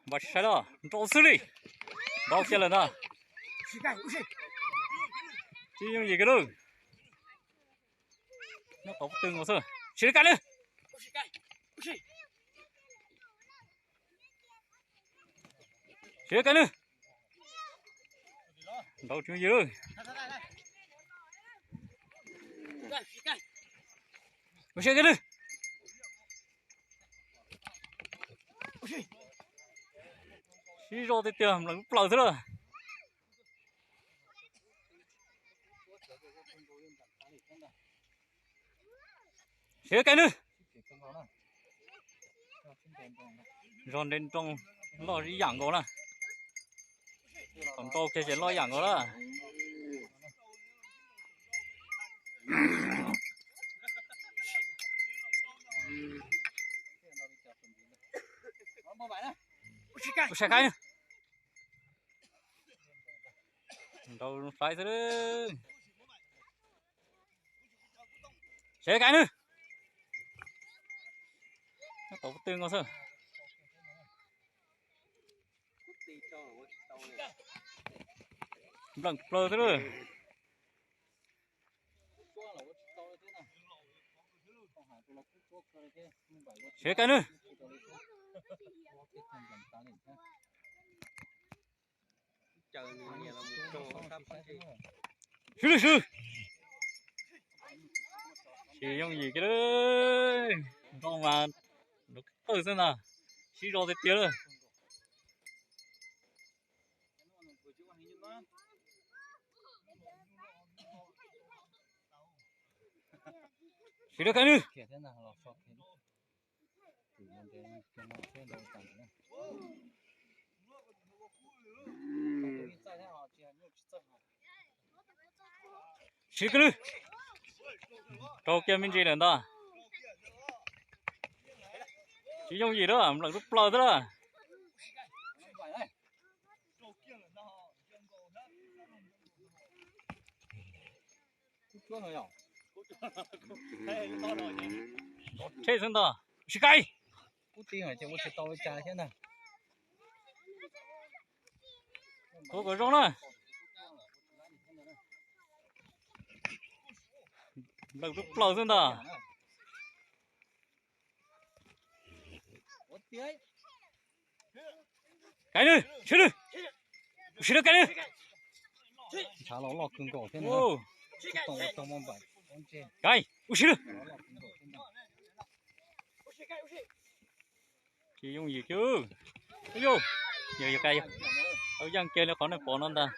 Npaj sai lawm, nrau xwb li. Nrau kiag lawm ntag. Tsis yooj yim kiag lauj. Nyob tau pob tw nkaus xwb. Siv li kais nawb. Siv li kais nawb. Nrau tsis yooj yim lauj. Ua siab kais nawb. Sib zog tiag tiag, mlees lub plaws xwb lawm. Siv kais nawb. Zog nte nroo loj ib yam nkaus na. Thaum nrau kiag ces loj ib yam nkaus na. Ua siab kais nawb. Nrau zoo saib xwb. Siv kais nawb. Nyob tau pob tw nkaus xwb. Nplees plaws xwb lauj. Siv kais nawb. Siv lawm, siv. Tsis yooj yim kiag li. Nrau mas nrau tawg xwb ntag. Sib zog tiag tiag lawm. Siv lawm kais nawb. Siv kais nawb. Rau kiag me ntsis lawm ntag. Tsis yooj yim lawm, nplees lub plaws xwb lawm. Tsheb xwb ntag. Siv kais. Tua kom zoo na. Nplees lub plaws xwb ntag. Kais nawb, siv nawb. Siv lawm kais nawb. Ntshav los loj kawg nkaus thiab na. Kais, ua siv nawb. Tsis yooj yim kiag. Yog, yog kais, tau yeej kiag li qhov nej pom no ntag.